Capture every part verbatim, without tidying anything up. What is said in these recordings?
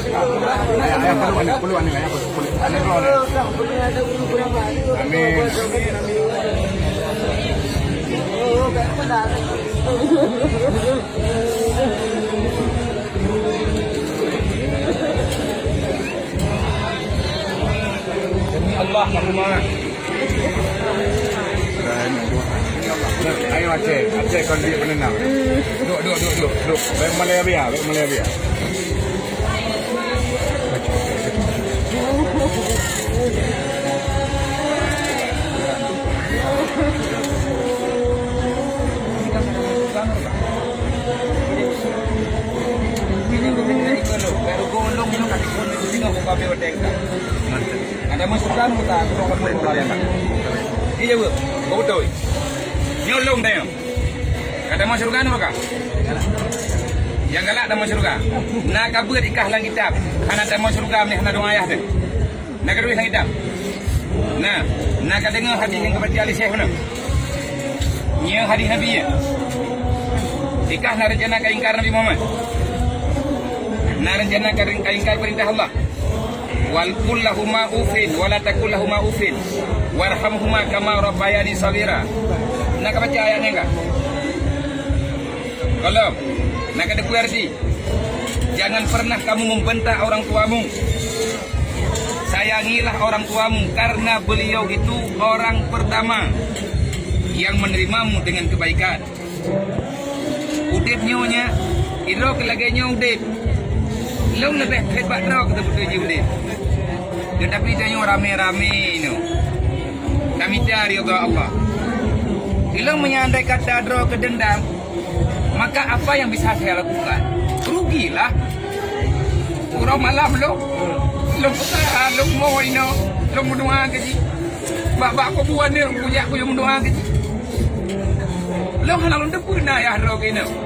Ayah, ayah, peluk aneuk, peluk aneuk, ayah, peluk, peluk. Aneuk peluk aneuk. Amin. Demi Allah, Allahumma. Ayo Aceh, Aceh kon duek peunenang. Duk, duk, duk, duk, duk. Baik malai biar, baik malai biar. Ada masukan kita, kita akan berubah. Iya, Bu. Betul. Nyolong dah. Ka tamong syeuruga nuraka? Nyang galak tamong syeuruga. Na ka beuet ikah lam kitab, hana tamong syeuruga meunyo hana doa ayah teuh. Na ka tuléh lam kitab. Na, na ka deungoe hadis nyang geubaca lé Syekh bunoe. Nyoe hadis Nabi, ya. Ikah na rencana ka ingkar Nabi Muhammad. Na rencana ka, ka ingkar peurintah Allah. Wal qul lahuma ufin, wa la taqul lahuma ufin. Warhamhuma kama rabbayani shaghira. Na ka baca ayat nyan ka? Gohlom. Na ka teupeue arti? Jangan pernah kamu membentak orang tuamu. Sayangilah orang tuamu, karena beliau itu orang pertama yang menerimamu dengan kebaikan. Udeb nyoe nyan, sidroe keu lagée nyoe udeb. Lôn leubeh phét bak droe keu teupeuteuji udeb. Teutapi tanyoe ramé-ramé nyoe tamita ridha Allah. Ilôn meunyo andai kata droe keu deundam, maka apa yang bisa saya lakukan? Rugilah. Uroe malam lôn, lôn peusaha, lôn mo inoe, lôn meudoa keu jih. Bak-bak kubu aneuk kujak kuyue meudoa keu jih. Lôn hana lôn teupeue na yah droe keunoe.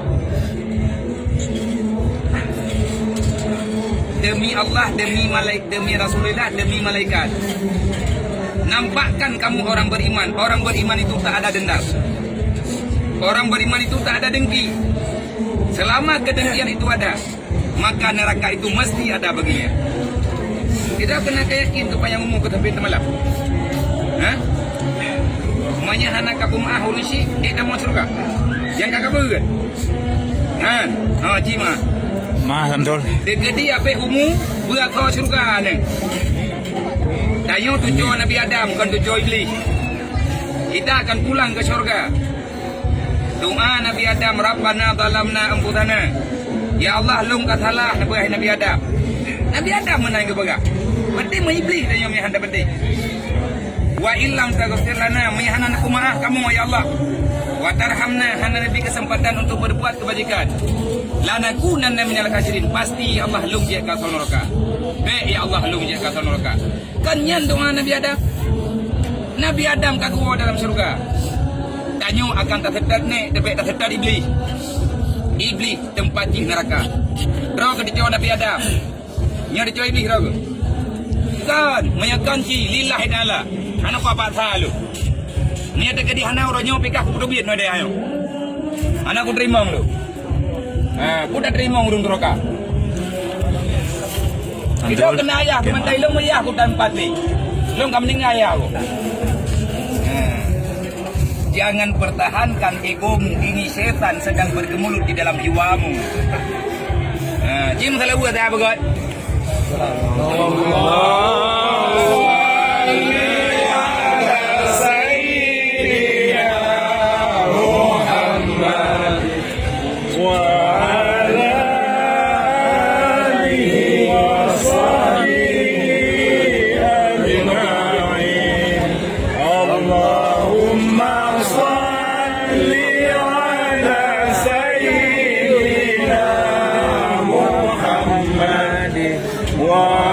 Demi Allah, demi malaik-, demi Rasulullah, demi malaikat. Nampakkan kamu orang beriman. Orang beriman itu tak ada dendam. Orang beriman itu tak ada dengki. Selama kedengkian itu ada, maka neraka itu mesti ada baginya. Kita kena yakin tu payah umur ke sampai temalam. Ha? Meunyo hana ka peumaah ureueng syik, ék tamong syeuruga. Nyang ka kabeuet. Ha, ha, ji mah. Mah, Samsul. Dikeudi abéh umu, beuasoe syeuruga nyan. Tanyoe tujoh Nabi Adam, kon tujoh Iblih. Kita akan pulang ke syurga. Doa Nabi Adam, "Rabbana zalamna anfusana." Ya Allah, lôn ka salah, neupeugah Nabi Adam. Nabi Adam meunan geupeugah. Berarti meuiblih tanyoe meuhana berarti. "Wa illam taghfir lana," meuhana neupeumaah kamoe, ya Allah. "Wa tarhamna," hana neubi kesempatan untuk berbuat kebajikan. "Lanakunanna minal khasirin," pasti, ya Allah, lôn jeuet keu asoe neuraka. Bék, ya Allah, lôn jeuet keu asoe neuraka. Kan nyan doa Nabi Adam. Nabi Adam ka geuwoe dalam syeuruga. Tanyoe akan taseutôt nèk, teubèk taseutôt Iblih. Iblih teumpat jih neuraka. Droe keuh tujoh Nabi Adam. Nyoe tujoh Iblih droe keuh. Kan, meunyoe kan ci lillahi ta'ala. Hana paksa lôn. Nyoe teukeudi hana uroe nyoe pih ka kupeutubiet nyoe deh ayo. Hana kuteurimong lôn. Ha, ku tateurimong ureueng neuraka. Itu kena ayah, sementara ilong meriah ku tempat ni. Ilong ka meninggal ayah ku. Ha. Jangan pertahankan egomu, ini setan sedang bergemulut di dalam jiwamu. Ha, jim salah buat saya begot. وعلى آله وصحبه أجمعين. اللهم صل على سيدنا محمد وعلى